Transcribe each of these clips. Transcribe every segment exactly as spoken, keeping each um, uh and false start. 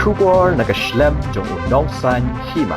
Khubor na ka shlem jong u nongsan hima.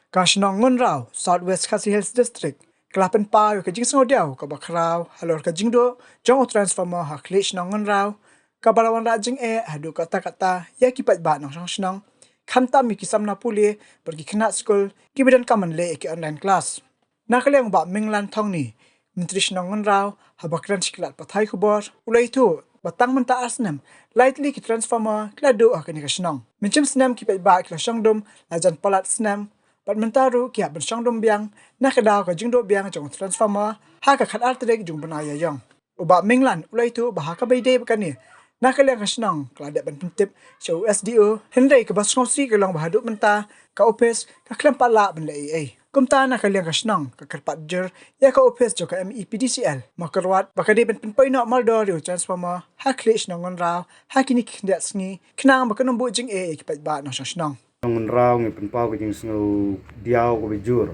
Ka shnong Ngunraw, South West Khasi Hills District, ka la pynpaw ïa ka jingsngewdiaw kaba khraw halor ka jingduh jong u transformer ha khlieh shnong Ngunraw, kaba la wanrah jingeh haduh katta katta ïa ki paidbah nongshong shnong, khamtam ïa ki samla pule bad ki khynnah skul kiba donkam ban leh ïa ki online class. Na ka liang u Bah Minglan Thongni, Myntri Shnong Ngunraw, haba kren sha ki lad pathai khubor, u la ïathuh ba tang mynta ar snem, lai tylli ki transformer ki la duh ha kane ka shnong. Mynshem snem ki paidbah ki la shong dum la jan palat snem, bad mynta ruh ki hap ban shong dum biang na ka daw ka jingduh biang jong u transformer ha ka khatar tarik jong u bnai Ïaïong. U Bah Minglan u la ïathuh ba ha kaba ïadei bad kane, na ka liang ka shnong ka la dep ban pyntip sha u S D O, hynrei kaba sngewsih ka long ba haduh mynta ka ophis ka khlem pat lah ban leh ei ei. Kumta na ka liang ka shnong ka kyrpad jur ïa ka ophis jong ka M E P D C L Mawkyrwat ba ka dei ban pynpoi noh mardor ïa u transformer ha khlieh shnong Ngunraw ha kine ki khyndiat sngi, khnang ba kan ym buh jingeh ïa ki paidbah nongshong shnong. Ngunraw ngi pynpaw ka jingsngewdiaw kaba jur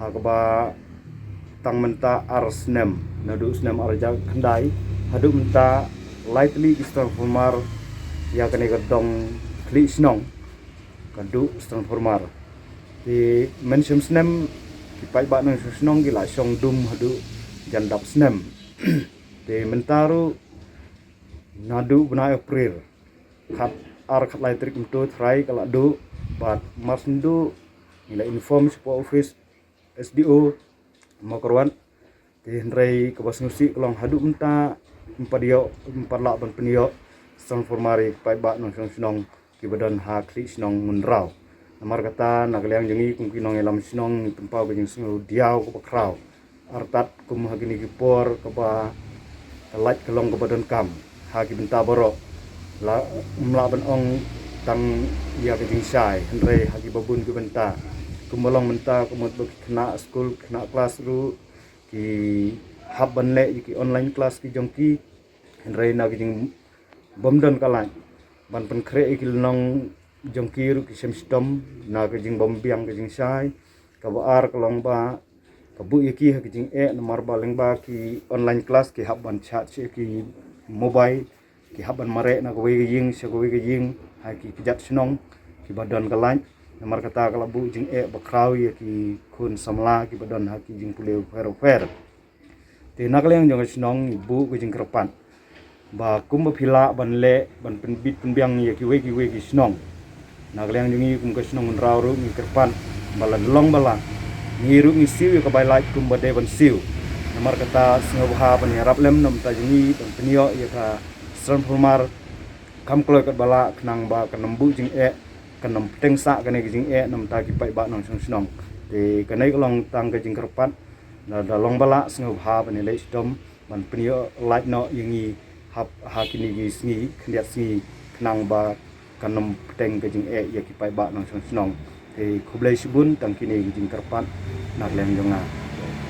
ha kaba tang mynta ar snem, naduh snem ar hajar khyndai haduh mynta, lai tylli ki transformer ïa kane ka dong khlieh shnong ka duh transformer. Te mynshem snem ki paidbah nongshong shnong ki la shong dum haduh jan dap snem. Te mynta ruh naduh bnai April, khatar khatlai tarik mynta trai ka la duh, bad mar shu duh ngi la inform sha ka ophis S D O Mawkyrwat. Te hynrei kaba sngewsih ka long haduh mynta ym pat ïoh, ym pat lah ban pynïoh transformer ïa ki paidbah nongshong shnong kiba don ha khlieh shnong Ngunraw. Namar kata na ka liang jong ngi kum ki nongïalam shnong ngi pynpaw ka jingsngewdiaw kaba khraw. Artat kum ha kine ki por kaba ka light ka long kaba donkam ha ki bynta baroh. La, ym lah ban ong tang ïa ka jingshai, hynrei ha kiba bun ki bynta. Kumba long mynta ka mut ba ki khynnah skul, khynnah klas ruh ki hap ban leh ïa ki online class ki jong ki, hynrei na ka jingbym don ka light ban pynkhreh ïa ki lynnong jong ki ruh ki shem shitom na ka jingbym biang ka jingshai. Kaba ar ka long ba ka buh ïa ki ha ka jingeh, namar ba lyngba ki online class ki hap ban charge ïa ki mobile, ki hap ban mareh na kawei ka ïing sha kawei ka ïing ha ki kjat shnong kiba don ka light. Namar kata ka la buh jingeh ba khraw ïa ki khun samla kiba don ha ki jingpule bapher bapher. Te na ka liang jong ka shnong ngi buh ka jingkyrpad ba kumba phi lah ban leh ban pynbit pynbiang ïa kiwei kiwei ki shnong, na ka liang jong ngi kum ka shnong Ngunraw ruh ngi kyrpad ba lada long ba lah, ngi ruh ngi siew ïa ka bai light kumba dei ban siew. Namar kata sngewbha ban ïarap lem na bynta jong ngi ban pynïoh ïa ka transformer kham kloi katba lah, khnang ba kan ym buh jingeh, kan ym bteng sah kane ka jingeh na bynta ki paidbah nongshong shnong. Te kane ka long tang ka jingkyrpad, lada long ba lah sngewbha ban ïaleh shitom ban pynïoh light noh ïa ngi ha, ha kine ki sngi khyndiat sngi, khnang ba kan ym bteng ka jingeh ïa ki paidbah nongshong shnong. Te khublei shibun, tang kine ki jingkyrpad na ka liang jong nga.